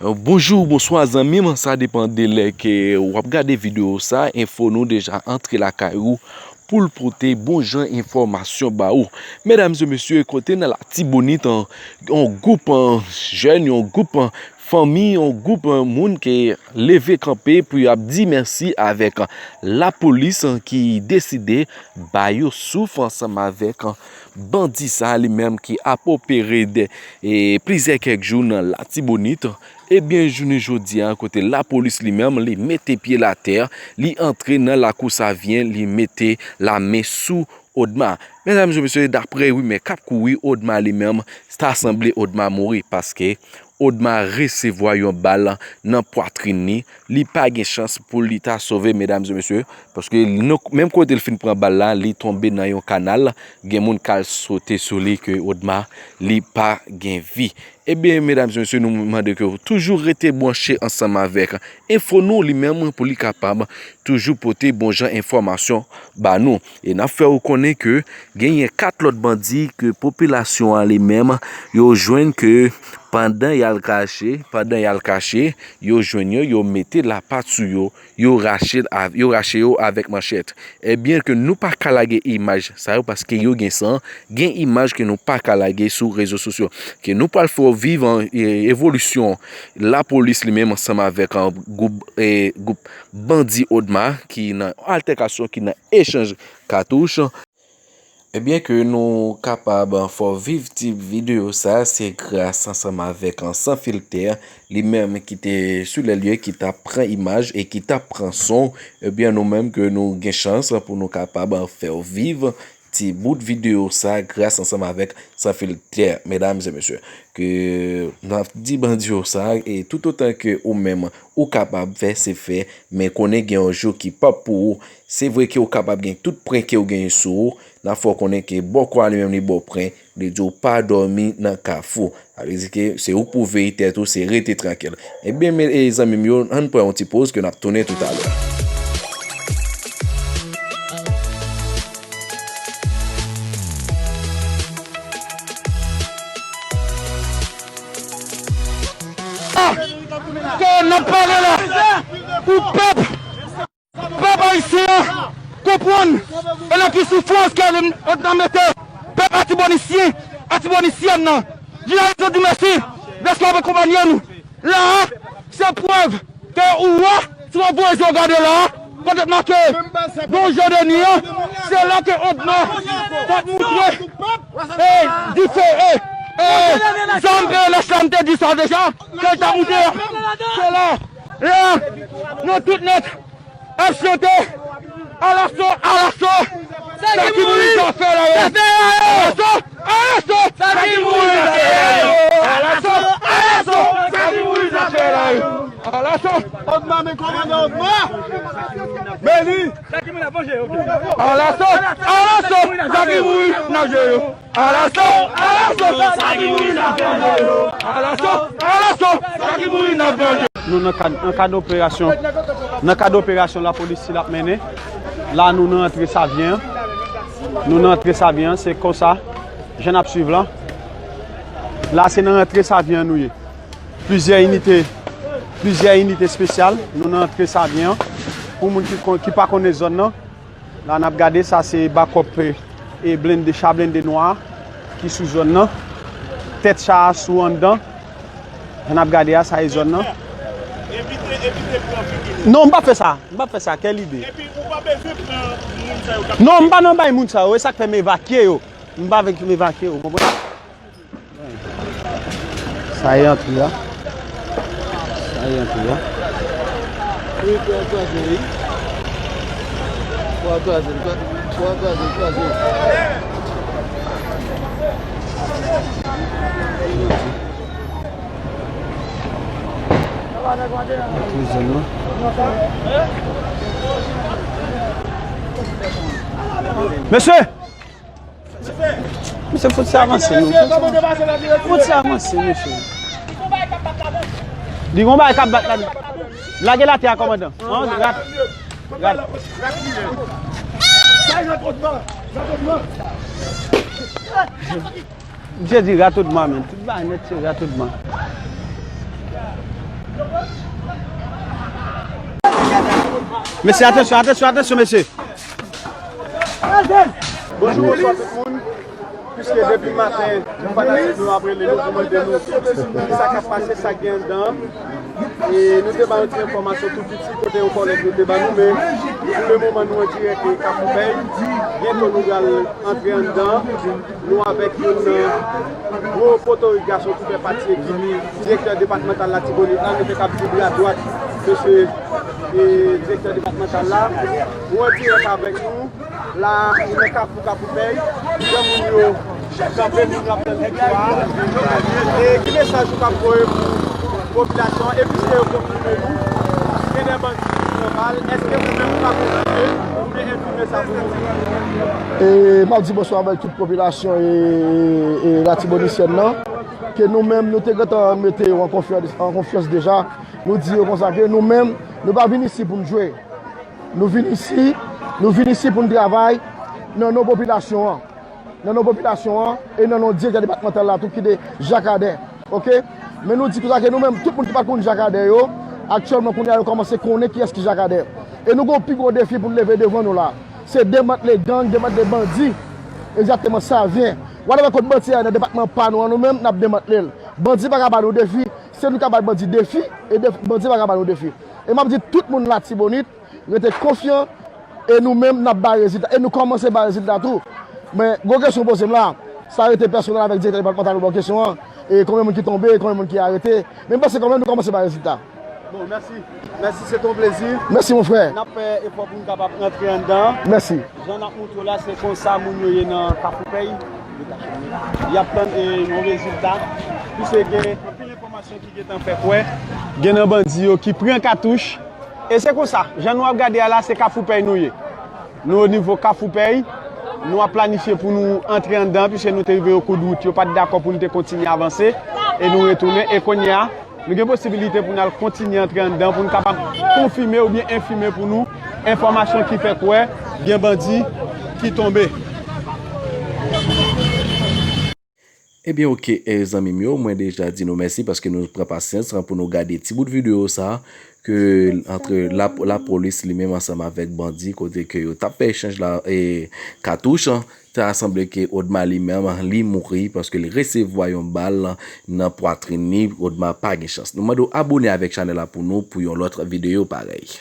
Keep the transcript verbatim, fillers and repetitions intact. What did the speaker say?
Bonjou, bonswa zanmi m, sa depann de lè ke w ap gade videyo sa, enfo nou deja antre lakay ou pou l pote bon jan enfòmasyon ba ou. Medam e mesye, kote nan Latibonit, yon gwoup jèn, yon gwoup fanmi, yon gwoup moun ke leve kanpe pou y ap di mèsi avèk lapolis ki deside ba yo souf ansanm avèk bandi sa li menm ki ap opere de, e, plizyè kèk jou nan Latibonit. Ebyen, jounen jodi a, kote lapolis li menm, li mete pye l atè, li antre nan lakou Savyen, li mete lamen sou Odma. Medam e mesye, daprè rimè k ap kouri, Odma li menm, ta sanble Odma mouri, paske Odma resevwa yon bal nan pwatrin li, li pa gen chans pou li ta sove, medam e mesye, paske menm kote l fin pran bal la, li tonbe nan yon kanal, gen moun k al sote sou li ke Odma, li pa gen vi. Ebyen, medam e mesye, nou mande ke w toujou rete branche ansanm avèk enfo nou li menm pou li kapab toujou pote bon jan enfòmasyon ba nou. E n ap fè w konnen ke genyen kat lòt bandi ke popilasyon an li menm yo jwenn ke pandan y al kache, pandan y al kache, yo jwenn yo, yo mete lapat sou yo, yo rache l av-, yo rache yo avèk manchèt. Ebyen ke nou pa ka lage imaj sa yo paske yo gen san, gen imaj ke nou pa ka lage sou rezo sosyo. Ke nou pral fè w viv an, e, evolisyon lapolis li menm ansanm avèk an gwoup, e, gwoup bandi Odma ki nan altèkasyon, ki nan echanj katouch. Ebyen ke nou kapab fè w viv ti videyo sa, se gras ansanm avèk an San Filtè, li menm ki te sou lè lye, ki t ap pran imaj e ki t ap pran son. Ebyen nou menm ke nou gen chans pou nou kapab fè w viv ti bout videyo sa gras ansanm avèk San Filtè, medam e mesye. Ke n ap di bandi yo sa, e toutotan ke ou menm ou kapab fè, se fè, men konnen gen yon jou ki p ap pou ou. Se vre ke ou kapab gen tout pwen ke ou genyen sou ou, n ap fè w konnen ke bòkò a li menm li ba w pwen, li di w pa dòmi nan kafou. Sa vle di ke se ou k pou veye tèt ou, se rete trankil. Ebyen, men, e, zanmi m yo, ann pran yon ti poz ke n ap tounen toutalè. Ke n ap pale la pou pèp, pèp ayisyen an konprann e nan ki soufrans ke Odma mete pèp atibonisyen, atibonisyèn nan. Jounalis yo di mèsi dèske w ap akonpanye nou. La a, se prèv ke ou wè, si w ap voye je w gade la a, kote make Don Jean Denis an, se la ke Odma t ap moutre, e, dife, e, e, zam P N H la, m te di sa deja, ke l t ap moutre a. Se la, la, nou tout nèt ap chante, alaso, alaso, sa ki mouri, sa fè la yo. Alaso, alaso, sa ki mouri, sa fè la yo. Alaso, alaso, sa ki mouri, sa fè la yo. Alaso. Odma, men kòmandan Odma. Men li. Alaso, alaso, sa ki mouri, n ap jere yo. Alaso, alaso, sa ki mouri, n ap jere yo. Alaso, alaso, sa ki mouri, n ap jere yo. Nou nan kad, nan kad operasyon, nan kad operasyon lapolis sila ap mennen. La, nou nan antre Savyen an. Nou nan antre Savyen an, se konsa, jan n ap swiv la. La, se nan antre Savyen an nou ye. Plizyè inite, plizyè inite espesyal, nou nan antre Savyen an. Pou moun ki kon-, ki pa konnen zòn nan, la n ap gade, sa se bakòp, e, blende, cha blende nwa a ki sou zòn nan. Tèt cha a sou anndan. Jan n ap gade a, sa e zòn nan. Non, m p ap fè sa. M p ap fè sa. Kèl ide? Non, m pa nan bay moun sa yo. E sa k fè m evakye yo. M pa vle m evakye yo, w konprann? Sa e antre a. Sa e antre a. Wi, pou al kwaze, wi. Pou al kwaze, pou al kwaze, kwaze. Antre zòn nan. Mesye! Mesye, fout sa avanse, non. Fout sa avanse, mesye. Li gon bagay k ap bat la. Lage l atè a, kòmandan. An, rat. Rat. Misye di rat Odma, men. Tout bagay nèt, se rat Odma. Mesye, atansyon, atansyon, atansyon, mesye. Bonjou, bonswa tout moun. Piske depi maten, tout fanatik nou ap rele nou pou mande nou kisa k ap pase, sa k gen anndan an. E nou te ba yon ti enfòmasyon tou piti kote yon kòlèg nou te ba nou, men pou le moman nou an dirèk e Kafou Pèy. Byento nou pral antre anndan. Nou avèk youn nan gwo potorik gason ki fè pati ekip direktè depatmantal Latibonit la, nou te kab di bra dwat mesye e direktè depatmantal la. Ou an dirèk avèk nou la, nou nan Kafou Kafou Pèy, jan moun yo kanpe, moun yo ap tann viktwa a. E ki mesaj ou kab voye pou popilasyon an, e piske yo konfime nou gen de bandi ki pran bal, èske ou menm ou ka konfime oubyen enfime sa pou nou? E m ap di bonswa avèk tout popilasyon e, e Latibonisyèn nan, ke nou menm, nou te gentan mete yo an konfyans, an konfyans deja. Nou di yo konsa ke nou menm, nou pa vin isi pou n jwe. Nou vin isi, nou vin isi pou n travay nan non popilasyon an. Nan non popilasyon an e nan non direktè depatmantal la tou ki de Jakaden. Oke? Men nou di konsa ke nou menm, tout moun ki pa t konn Jakaden yo, aktyèlman kounye a yo kòmanse konnen kiyès ki Jakaden. E nou gen yon pi gwo defi pou n leve devan nou la. Se demantle gang, demantle bandi. Egzakteman, sa vyen. Whatever kot bandi a nan depatman pa nou an, nou menm, n ap demantle l. Bandi pa ka ba nou defi, se nou ka bay bandi defi, e def-, bandi pa ka ba nou defi. E m ap di tout moun Latibonit, rete konfyan, e nou menm, n ap bay rezilta, e nou kòmanse bay rezilta tou. Men, gwo kesyon poze m la, sa rete pèsonèl avèk direktè depatmantal ou ba w kesyon an, e konbyen moun ki tonbe, konbyen moun ki arete. Men m panse kanmenm nou kòmanse bay rezilta. Bon, mèsi. Mèsi, se te yon plezi. Mèsi, mon frè. N ap fè efò pou n kapab rantre anndan. Mèsi. Jan n ap montre w la, se konsa moun yo ye nan Kafou Pèy. Y ap tann, e, yon rezilta. Piske gen anpil enfòmasyon ki gentan fè kwè gen nan bandi yo ki pran katouch. E se konsa, jan nou ap gade a la, se Kafou Pèy nou ye. Nou o nivo Kafou Pèy, nou ap planifye pou nou antre anndan, piske nou te rive yon kout wout, yo pa t dakò pou nou te kontinye avanse, e nou retounen, e kounye a, nou gen posibilite pou n al kontinye antre anndan, pou n kapab konfime oubyen enfime pou nou enfòmasyon ki fè kwè gen bandi ki tonbe. Ebyen, oke, e, zanmi m yo, mwen deja di nou mèsi paske nou pran pasyans pou nou gade ti bout videyo sa a, ke antre la, lapolis li menm ansanm avèk bandi, kote ke yo t ap fè echanj la, e, katouch, ta sanble ke Odma li menm, li mouri paske li resevwa yon bal nan pwatrin li, Odma pa gen chans. Nou mande w abone avèk chanèl la pou nou, pou yon lòt videyo parèy.